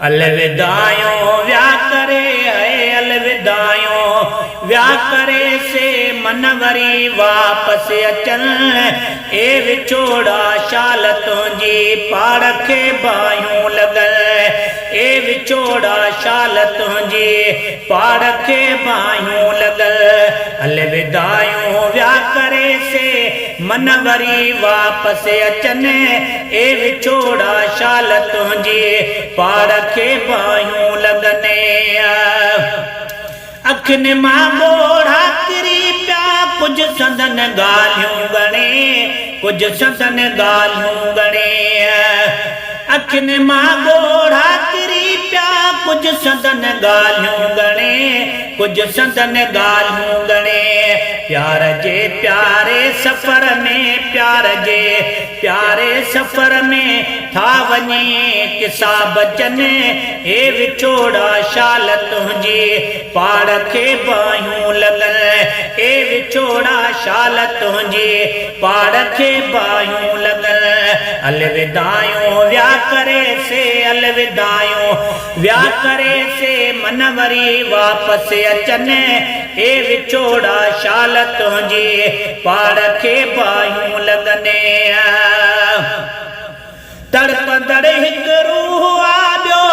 الوداعيون ويا ڪري هي الوداعيون ويا ڪري سي من وري واپس اچن اي وڇوڙا شال تنهنجي پاڙ کي باهيون لڳن اي وڇوڙا شال تنهنجي پاڙ کي باهيون لڳل الوداعيون ويا ڪري سي من وري واپس اچن اي وڇوڙا شال تنهنجي پاڙ کي باهيون لڳن. اکين مان ڳوڙها ڪري پيا ڪجهه سندن ڳالهيون ڳڻي ڪجهه سندن ڳالهيون ڳڻي. اکين مان ڳوڙها ڪري پيا ڪجهه سندن ڳالهيون ڳڻي ڪجهه سندن ڳالهيون ڳڻي. پيار جي پياري سفر ۾ پيار جي پياري سفر ۾ ٿا وڃي قصا بچن اي وڇوڙا شال تنهنجي پاڙ کي باهيون لڳن اي وڇوڙا شال تنهنجي پاڙ کي باهيون لڳن الوداعيون ويا ڪري سي الوداعيون ويا ڪري سي من وري واپس اچن اي وڇوڙا شال تنهنجي پاڙ کي باهيون لڳن. تڙپندڙ هڪ روح آ ٻيو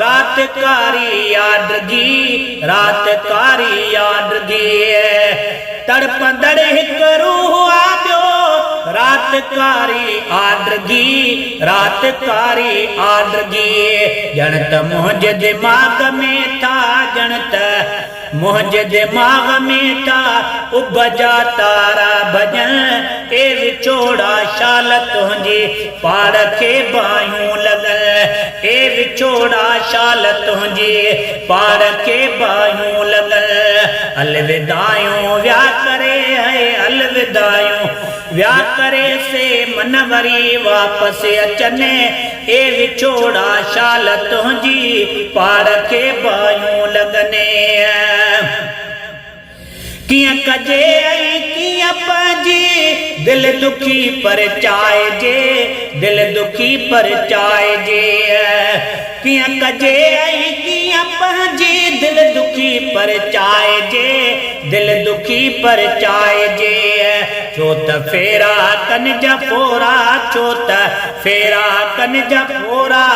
رات ڪاري آ ڊگهي رات ڪاري آ ڊگهي. تڙپندڙ هڪ روح آ ٻيو رات ڪاري آ ڊگهي رات ڪاري آ ڊگهي. ڄڻ ته منهنجي دماغ ۾ ٿا ڄڻ ته منهنجي دماغ ۾ ٿا اڀ جا تارا ڀڄن، اي وڇوڙا شال تنهنجي پاڙ کي باهيون لڳن، اي وڇوڙا شال تنهنجي پاڙ کي باهيون لڳن. الوداعيون ويا ڪري هي الوداعيون ويا ڪري سي من وري واپس اچن، اي وڇوڙا شال تنهنجي پاڙ کي باهيون لڳن. ڪيئن ڪجي ۽ ڪيئن پنهنجي دل دکي پرچائجي، دل دکي پرچائجي. ڪيئن ڪجي ۽ ڪيئن پنهنجي دل دکي پرچائجي، دل دکي پرچائجي. ڇو ته ڦيرا ڪن جا ڦورا، ڇو ته ڦيرا ڪن جا ڦورا،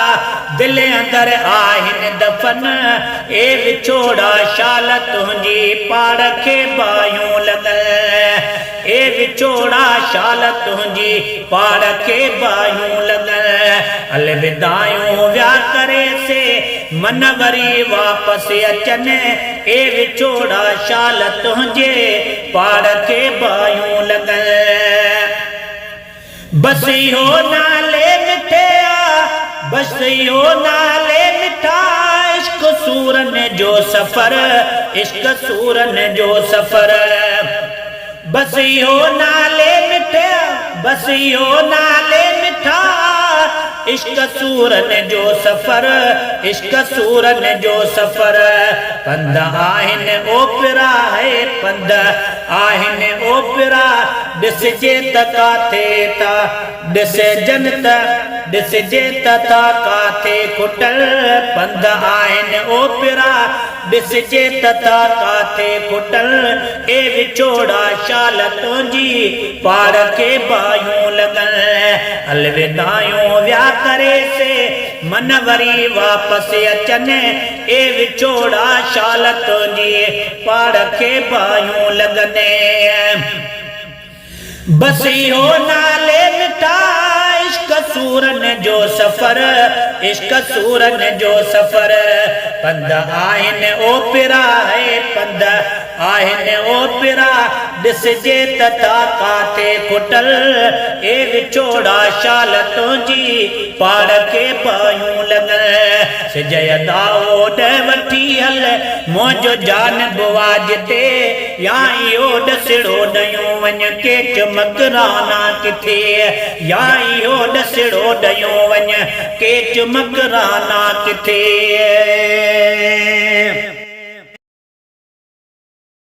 دل اندر آهن دفن. اي وڇوڙا شال تنهنجي پاڙ کي باهيون لڳن، اي وڇوڙا شال تنهنجي پاڙ کي باهيون لڳن. الوداعيون ويا ڪري سي من وري واپس اچن، اي وڇوڙا شال تنهنجي پاڙ کي باهيون لڳن. بس اهو نالي مٺي آ، بس اهو نالي مٺا عشق سورن جو سفر، عشق سورن جو سفر. بس اهو نالي مٺي آ، بس اهو نالي مٺا عشق سورن جو سفر، عشق سورن جو سفر. پنڌ آهن اوپرا هي پنڌ آهن اوپرا ڏسجي ته ڪاٿي ٿا ڏسجن ته ڏسجي ته ٿا ڪاٿي کٽل پنڌ آهن اوپرا ڏسجي ته ٿا ڪاٿي کٽل اي وڇوڙا شال تنهنجي پاڙ کي باهيون لڳن الوداعيون ويا ڪري سي من وري واپس اچن اي وڇوڙا شال تنهنجي پاڙ کي باهيون لڳن. بس اهو نالي مٺا عشق سورن جو سفر عشق سورن جو سفر. پنڌ آهن اوپرا هي پنڌ آهن اوپرا ڏسجي ته ٿا ڪاٿي کٽل اي وڇوڙا شال تنهنجي پاڙ کي باهيون لڳن. سج ادا اوڏ وٺي هل منهنجو جان بوا جتي يا اهو ڏسڙو ڏيون وڃ ڪيچ مڪرانا ڪٿي يا اهو ڏسڙو ڏيون وڃ ڪيچ مڪرانا ڪٿي.